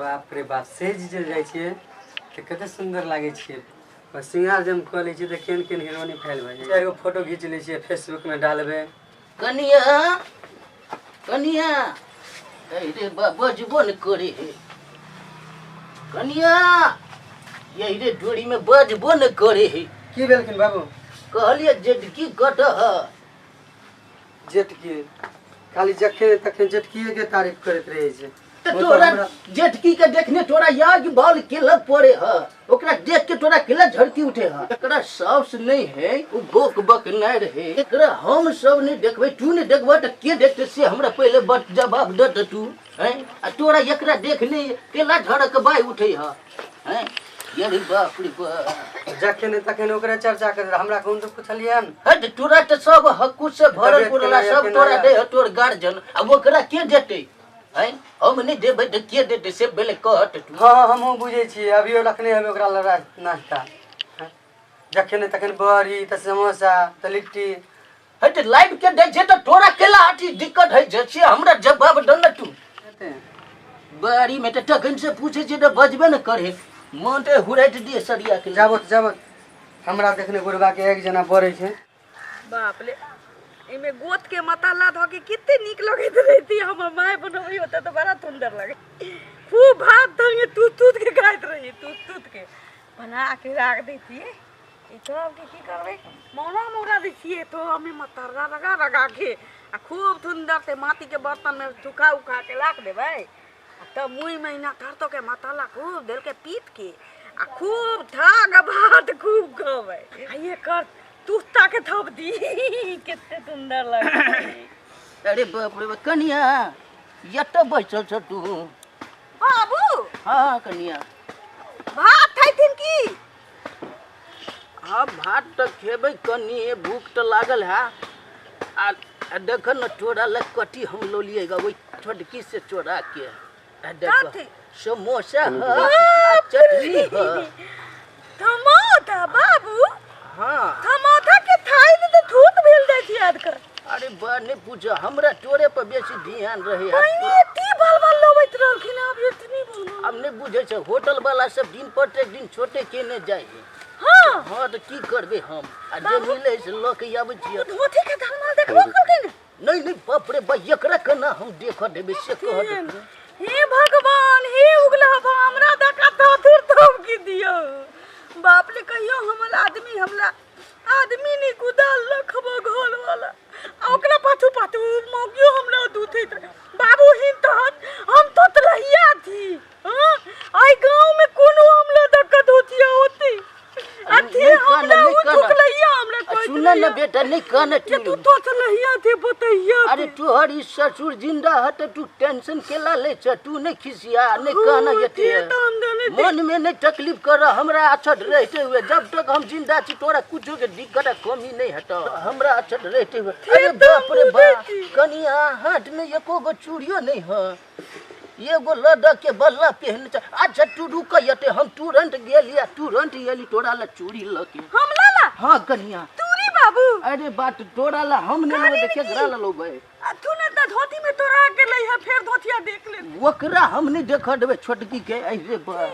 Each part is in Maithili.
बाप रे बाप, सेज जे जाइ छियै तऽ कते सुन्दर लागै छियै। श्रृंगार जब कऽ लै छियै तऽ केहन केहन हीरोनी फैल भऽ जाइ। 4 गो फोटो घीच लै छियै, फेसबुक में डालबै। कनिया कनिया, अरे बजबो न करे हे कनिया, यही रे डोरी में बजबो न करे हे। की भेलखिन बाबू? कहलिए जेटकी कट ह। जेटकी खाली जखन तखन जेटकीए के तारीफ करैत रहै छै। तऽ तोरा जेटकी के देखने तोरा याद बाल केला पड़े ह, ओकरा देख के तोरा केला झड़की उठे ह। एकरा साउस नहीं है, उ बोक बक नहीं रहे, एकरा हम सब नहीं देखबै, तू नहीं देखबह तऽ के देखते से हमरा पहले बत जवाब दे त तू हैं। आ तोरा एकरा देखने केला झड़क बाई उठे ह हैं। ये बाप रे बाप, जखन तखन ओकरे चर्चा कर, हमरा कोन तो पुछलियन। हट, तोरा तऽ सब हक्कू से भरल पुरला सब तोरा दे ह तोर गार्जियन, आ ओकरा के देते हैं? हम नहीं देबै तऽ के देतै से पहिले कहत तू। हाँ हमहूँ बुझै छियै, अभियो रखने हेबै ओकरा लए नाश्ता। जखन तखन बड़ी तऽ समोसा तऽ लिट्टी। हट, लाइव के दै छै तऽ तोरा केला अथी दिक्कत होइ छै से हमरा जवाब दे ने तू। बाड़ी में तऽ तखन से पूछै छियै तऽ बजबे ने करे, मन तऽ हुरैत दिए सरिया के। जाबत जाबत हमरा देखने बुढ़बा के एक जना बड़ै छै। बाप रे, एहिमे गोत के मसाला धऽ के कते नीक लगैत रहती। हमर माय बनबै होते तऽ बड़ा सुंदर लगे। खूब भात धऽ तूत तूत के खाइत रही, तूत तूत के बना के राख दैतियै। ई सबके की करबै, मौरा मौरा दै छियै तो हमे मसाला लगा लगा के आ खूब सुंदर से माटी के बर्तन में सुखा उखा के राख देबै। आ तब मुँह महीना करतो के मसाला खूब देल के पीट के आ खूब थाक भात खूब खबै। आ ये कर तुस्ता के थप दी, कते सुंदर लगे। अरे बाप रे कनिया, एतऽ बैसल छ तू? बाबू। हाँ कनिया। भात खैथिन की? हाँ भात तऽ खेबै कनी, भूख तऽ लागल है। आ देख न तोरा लग कथी हम लोलिए गा, ओहि छोटकी से चोरा के। आ देख समोसा ह, चटनी ह। थमौथा बाबू। हाँ थमौथा के थाई में तो थूत भेल जाइ छै याद कर। अरे बा नहीं पूछ, हमरा तोरे पर बेसी ध्यान रहे। पहिने एती बाल बाल लोबैत रहलखिन, आब एतनी बाल। अब नहीं बुझे छै, होटल वाला सब दिन पर एक दिन छोटे के ने जाइ है। हाँ हाँ तो की करबे हम, आ जे मिले से ल के आबै छियै। धोती के धर्माल देखबो करलखिन? नहीं नहीं बाप रे बा, एकरा केना हम देख देबै से कह दे। हे भगवान, हे उगला बा, हमरा दका धोथुर थोप की दियो। बाप रे, कहियो हमर आदमी हमला आदमी नहीं कुदाल रखबो घर वाला, आ ओकरा पाछू पाछू मौगियो हमरा दूधैत रहे। बाबू हिन तहन हम तो तलहिया थी। हाँ आई गांव में कोनो हमला दिक्कत होती है होती अथी हमरा उ थुकलैया हमरा कहै। सुन न बेटा, नहीं कहने तू तू तो तलहिया थे बतैया। अरे तोहर ई ससुर जिंदा है तो तू टेंशन केला ले छ, तू नहीं खिसिया नहीं कहना यते मन में नहीं तकलीफ कर। हमरा अच्छा रहते हुए जब तक हम जिंदा छी तोरा कुछो के दिक्कत कमी नहीं हट, हमरा अच्छा रहते हुए। अरे बाप रे बाप कनिया, हाथ में एको गो चूड़ियो नहीं है, एगो लद के बल्ला पहन। अच्छा तू रुक यते, हम तुरंत गेली आ तुरंत एली तोरा ला चूड़ी ल के। हम ला ला? हाँ कनिया। चूड़ी बाबू? अरे बात तोरा ला हम नहीं लेबै तऽ केकरा ला लेबै? तू ने तऽ धोती में तोरा के लै है, फेर धोतिया देख ले। ओकरा हम नहीं देख देबै छोटकी के। अरे बा,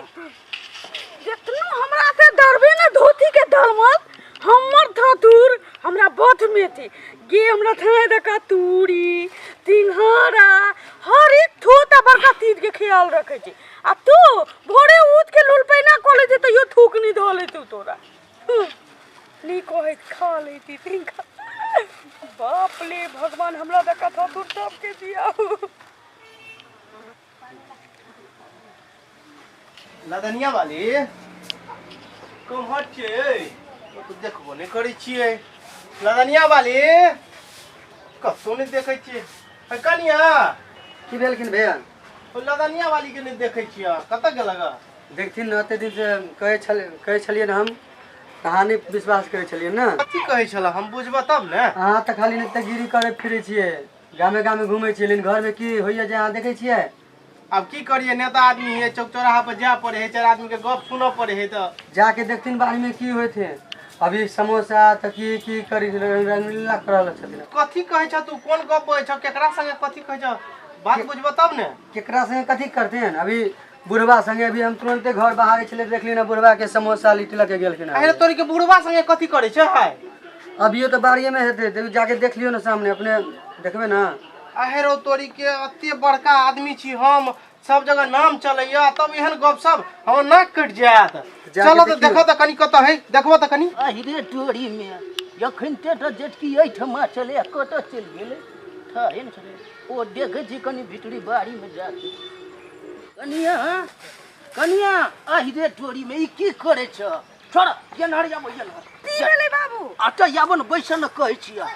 जितनो हमरा से डरबे ने धोती के धर्मल, हमर धतूर हमरा बथ में थी गे। हमरा थाए दका तूड़ी तिंघारा हर एक थोता बड़का चीज के ख्याल रखे छी, आ तू भोरे उठ के लुल पैना कऽ ले छै तैयो थूक नहीं धऽ लेतौ तोरा। नी कहैत खा लेती तिनका। बाप ले भगवान, हमरा दका धतूर सबके दिया। लदनिया वाली कम्हर छियै? देखबो नहि करै छियै। लदनिया वाली कतौ नहि देखै छियै। कनिया की भेलखिन भैया? लदनिया वाली के नहि देखै छियै, कतऽ गेलक? देखथिन ने, ओते दिन से कहै छलियै हम, अहाँ नहि विश्वास करै छलियै ने। कथी कहै छल हम बुझबऽ तब ने। अहाँ तऽ खाली नेतागिरी करै फिरै छियै, गामे गामे घूमै छियै, लेकिन घरमे की होइया जे अहाँ देखै छियै? अब की करिए, नेता आदमी है, चौक चौराहा पर जाय पड़े है, चार आदमी के गप सुनऽ पड़े है। तऽ जाके देखथिन बाड़ी में की होइत है। अभी समोसा तऽ की की करी रंगलीला कर रहल छथिन। कथी कहै छ तू? कोन गप बजै छ? केकरा संगे कथी कहै छ? बात बुझबऽ तब ने। केकरा संगे कथी करथिन? अभी बुढ़वा संगे अभी हम तुरंते घर बाहर छलै, देखली ना बुढ़वा के समोसा लिट्टी लके गेलखिन। अरे तोरी के बुढ़वा संगे कथी करै छै हाय? अभियो तऽ बाड़िए में हेतै, देखू जाके देख लियौ ने सामने, अपने देखबै ना। आहे रो तोरी के, एते बड़का आदमी छी हम, सब जगह नाम चलैया, तब एहन गप सब हमर नाक कटि जायत। जाके चलो तऽ देखियौ। देखो तऽ कनी कतऽ है, देखबो तऽ कनी। अहिरे टोरी में जखन ते तऽ जेटकी एहिठमा छलै, कतऽ चलि गेलै ठहरे ने छलै। ओ देखै छी कनी भितरी बाड़ी में जाके। कनिया, कनिया, अहिरे टोरी में ई की करै छ? छोड़, एनहर आबो, एनहर। की भेलै बाबू? अच्छा आबो ने, बैस ने, कहै छियै,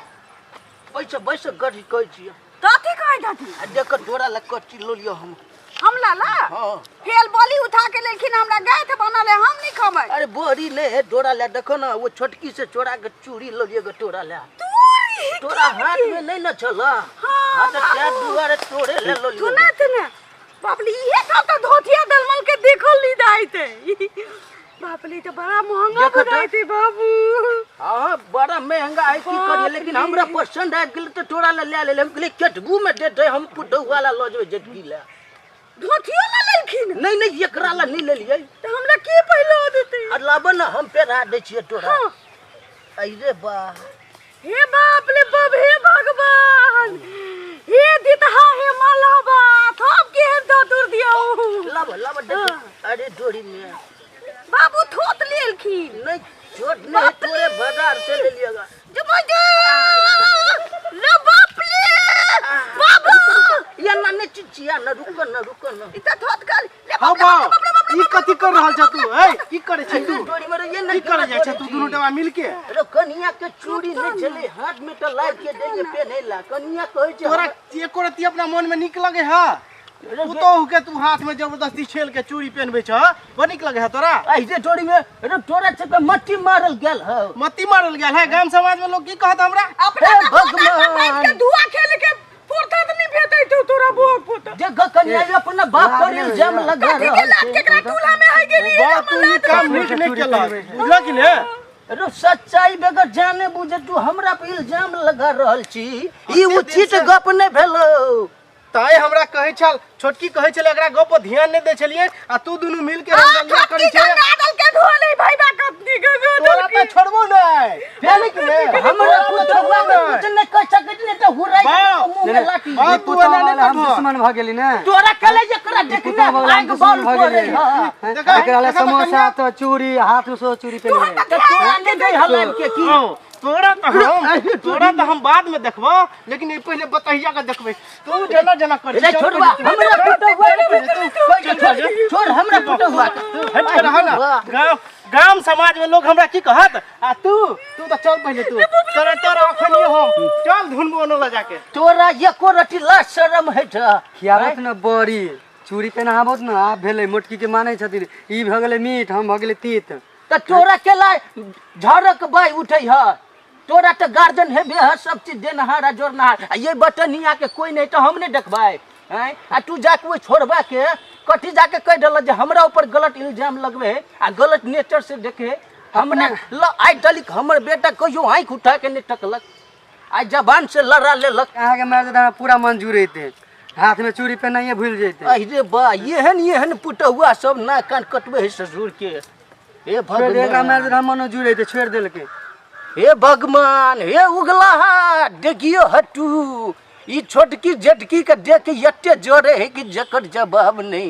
बैस बैस, गढ़ी कहै छियै। कथी कहै छथिन? आ देख तोरा लग कच्ची लऽ लिअ हम। हम लाला? हाँ। फेल बोली उठा के लेलखिन, हमरा गाय बनल है, हम नहीं खबै। अरे बोरी नहीं है, डोरा ले देखो ना, वो छोटकी से चोरा के चूड़ी लऽ लिअ तोरा ले। तोरी तोरा हाथ में नहीं न छल। हाँ तऽ तें दुआरे तोरे ले लऽ लिअ। सुना त ने बापली, इहे सब तो धोतिया दलमल के देखल ली जाइते बापली, तो बड़ा महंगा देखो तो। बुझाइते बाबू। हाँ बड़ा महंगा है, की करिए, लेकिन हमरा पसंद आबि गेल तऽ तोरा ले ले लेले। हम कहलियै केटबू में देतै, हम पुतहु वाला लऽ जेबै जेटकी ले। धोतियो ले लेलखिन? नहीं नहीं, एकरा ला नहीं लेलियै। तो हमरा के पहिला देते? आ लाबऽ ने, हम पेरा दै छियै तोरा। हाँ। अरे बा, हे बाप रे बाप, हे भगवान, हे दितहा, हे मलाबा, थप के हम धतुर दियो। लाबऽ लाबऽ, देखो। अरे डोरी में बाबू थोत लेलखिन। नहीं छोट नहीं है, तोरे बाजार से ले लिएगा। रे बाप रे बाबू, ये ना नहीं चिचिया ना, रुको ना, रुको ना। ई त थोत कर ले। हौ बाप रे बा, बाप रे बाप रे। ई कथी कर रहल छ तू? ए की करै छी तू? डोरी में ये की नहीं करै जाइ छ तू दुनू टबा मिलके? अरे कनिया के चूड़ी नहीं छलै हाथ में, तऽ लाइब के देलियै पेन्है ला। कनिया कहै छै तोरा एको रत्ती अपना मन में नीक लगे है? पुतोहु के तू हाथ में जबरदस्ती छेल के चूड़ी पहनबै छ, बड़ नीक लगे है तोरा? अहिरे डोरी में अरे तोरा छै मट्टी मारल गेल हौ। मत्ती मारल गेल है? गाम समाज में लोग की कहत हमरा? अपना हे त गोता पर भगवान। बैठ के धुआ खेल के फुर्सत नहीं भेटै छौ तोरा बुआ पुत। देख कनिया, ई अपना बाप पर इल्जाम लगा कथी के रहल लात छै। केकरा टूल्हा में है गेली? बा तू ई काम नीक नहीं केलक, बुझल कि ने? अरे सच्चाई बगैर जाने बुझे तू हमरा पर इल्जाम लगा रहल छी, ई उचित गप नहि भेलो। ताई हमरा कहै छल, छोटकी कहै छल, एकरा गप पर ध्यान नहि दै छलियै, आ तू दुनू मिल के रंगदलिया करै छै। गादल के धोले भाई बा कपनी के तोरा गादल तऽ छोड़बो नहि, फेर कि ने? हमरा पुतहुआ के कुछ नहि कह सकैत नहि तऽ हुराइ बा, मुँह में लाठी। बा, तू एना नहि हम कटबह। दुश्मन भऽ गेली ने? तोरा कले एकरा देखने पुतहु वाला हम आगि दुश्मन बल भऽ पड़े गेली। हँ। देखा, एकरा ले देखा तऽ समोसा कनिया। तऽ चूड़ी, हाथ में सेहो चूड़ी पहिरने। तऽ तोरा नहि दै हलाइब के की? हँ, तोरा तऽ हम बाद में देखबो, लेकिन ई पहिले बतहिया के देखबै। तू जेना जेना करै रे छोड़वा, हमरा पुतहुआ के छोड़, छोड़ हमरा पुतहुआ के। हट के रह ना। गाँव गाम समाज में लोग हमरा की कहत? आ तू तू तऽ चल पहिले, तू तोरा तोरा अखन हम चल धुन बोनो लऽ जाके। तोरा एको रति लाज शरम है छ? खियाबत ने बड़ी चूड़ी पहनाबत ने, आब भेलै मोटकी के मानै छथिन। ई भऽ गेलै मीठ, हम भऽ गेलै तीत। तऽ तोरा केला झरक बाइ उठै ह? तोरा तऽ गार्जन हेबे ह, सब चीज देनहार आ जोड़नहार, आ ये बटनिया के कोई नहीं तऽ हम नहीं देखबै हैं? आ तू जाके ओहि छोड़बा के कथी जाके कहि देलक जे हमरा ऊपर गलत इल्जाम लगबे है आ गलत नेचर से देखे हमरा ल? आइ तलिक हमर बेटा कहियो आँखि उठा के नहीं तकलक, आइ जबान से लड़ा लेलक। अहाँके मारि देते, हमरा पूरा मंजूर हेतै, हाथ में चूड़ी पहनाइए भूलि जेतै। अरे बा, एहन एहन पुतहुआ सब नाक कान कटबै है ससुर के। हे छोड़ि दे एकरा, मारि भगवान देते, हम मंजूर हेतै, छोड़ि देलकै। हे भगवान, हे उगलाहा, देखियो हटू, ई छोटकी जेटकी के देख के एते जरे है कि जकर जवाब नहीं।